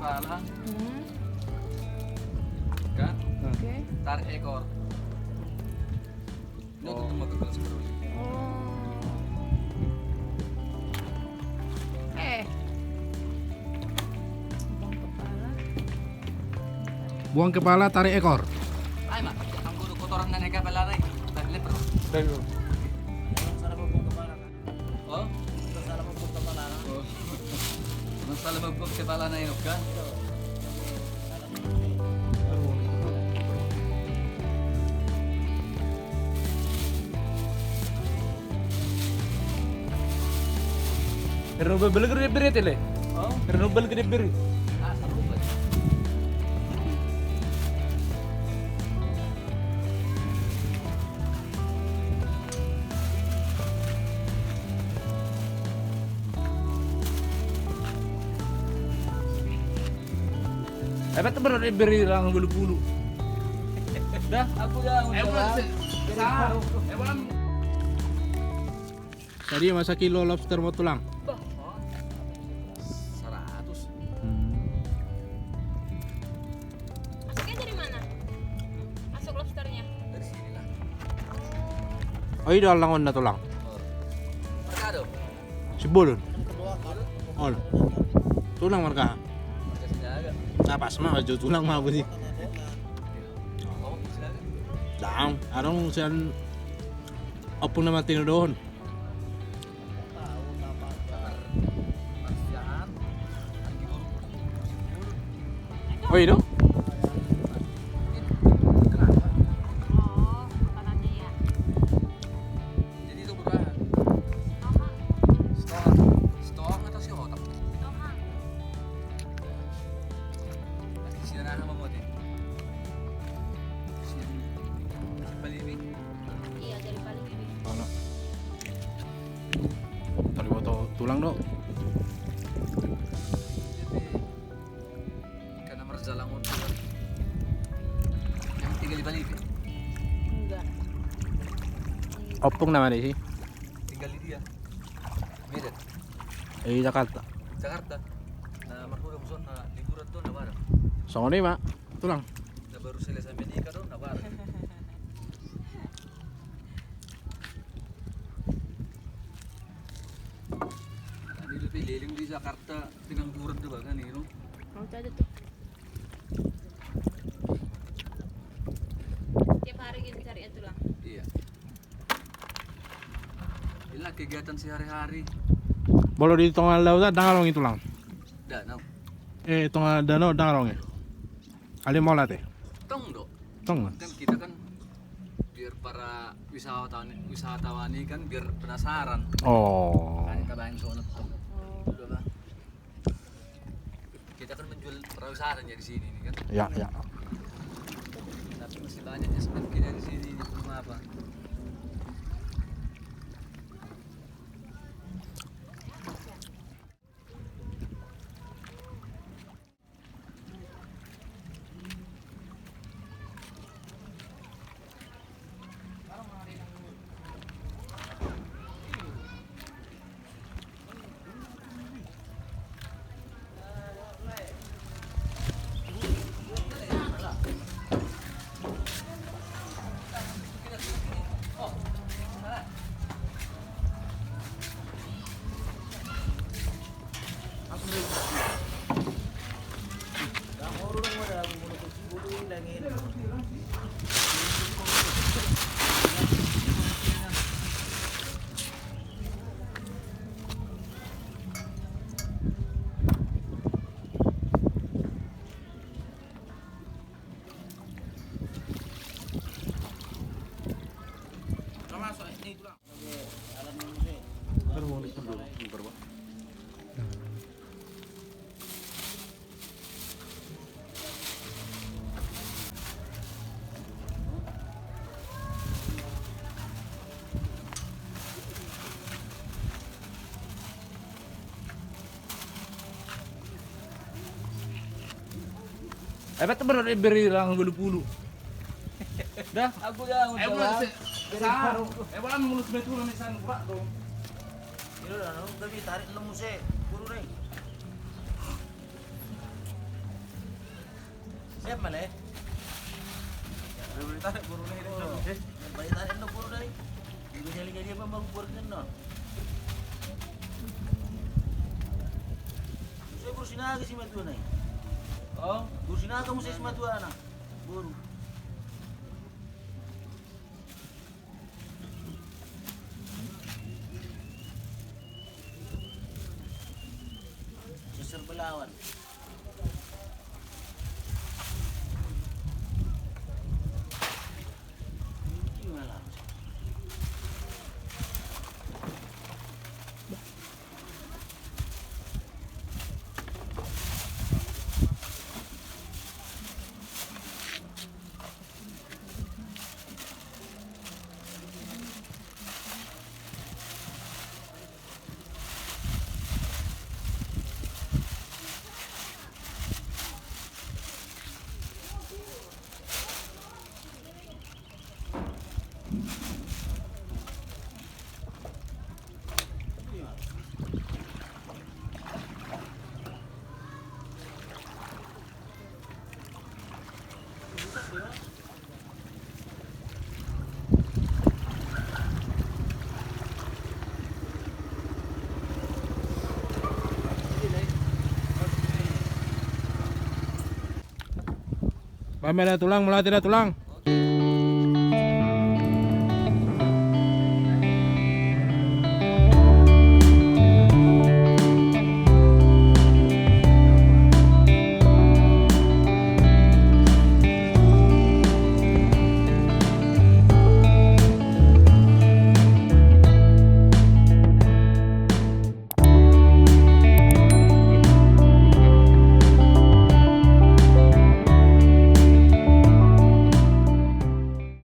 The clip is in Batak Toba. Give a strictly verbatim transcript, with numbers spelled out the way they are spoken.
Pala. Hmm. Kan? Oke. Tarik ekor. Ini untuk membuat gelas keroli. Oh. Eh. Buang kepala. Buang kepala, tarik ekor. Ayo, Mak. Anggur kotoran nenek kepala nih. Tarik leper. Tarik leper. Salah buang kepala. Oh? Salah mambuat kepala na. Oh. Salah mambuat kepala na inok kan? Renubal gede beri tele. Oh? Renubal gede beri. Ah, seru banget. Dapat tu baru diberi lang bulu-bulu. Dah, aku dah. Eh, udah. Tadi masa kilo lobster mau tulang? Bah. Seratus. Hmm. Masuknya dari mana? Masuk lobsternya? Dari sini lah. Oh, iya, langon na tulang. Oh. Mereka ada? Sibolon. Oh. Tulang mereka. Mereka sini ada. Nah, pas mah, jo tulang mah, apa sih? Oh, sini ada. Dang, adong sian ompung na mati na dohon. Oh, iya dong. Jadi itu berapa? Setengah. Setengah atau si otak? Setengah. Pasti si anak sama mati. Si, si Palembang. Iya, dari Palembang. Mana? Tali foto tulang do. Karena merjalang untuk yang tinggal di Bali. Enggak. Ompung nama di sini? Tinggal di dia. Medan. Eh, Jakarta. Jakarta. Nah, marhula muson na liburan tuh na barang. Songon i ma, tulang. Na baru selesai menikah tuh na barang. Tadi lebih keliling di Jakarta, pengangguran tuh bahkan ini, no? Mau aja tuh. Tiap hari gitu cari tulang. Iya. Inilah kegiatan sehari-hari. Molo di tengah lautan, dang adong i tulang. Danau. Eh, tengah danau, dang adong i. Alai molo ate. Tong do. Tong. Kan kita kan biar para wisatawan, wisatawan ini kan biar penasaran. Oh. Kan kita bayang sono tong. Udah, Bang. Kita kan menjual perahu sana di sini ini kan. Ya, ya. Tapi masih banyak ekspor kita di sini, belum apa. Eh, bet baru diberi lang bulu-bulu. Dah. Aku dah, eh, udah, udah, lah. Sa-, eh, wala mulus betul, misalnya, kurang dong. Ini udah, no, udah, tarik lemu, se. Buru, deh. Siap, Male. Boleh tarik burung ini, oh. Boleh tarik, no, burung tadi. Ibu jali-jali apa, Bang, burung ini, no? Saya burung sinaga si matua, nai. Oh? Burung sinaga, mesti si matua, anak. Burung. Sesar belawan. Baen ma da tulang, mauliate da tulang.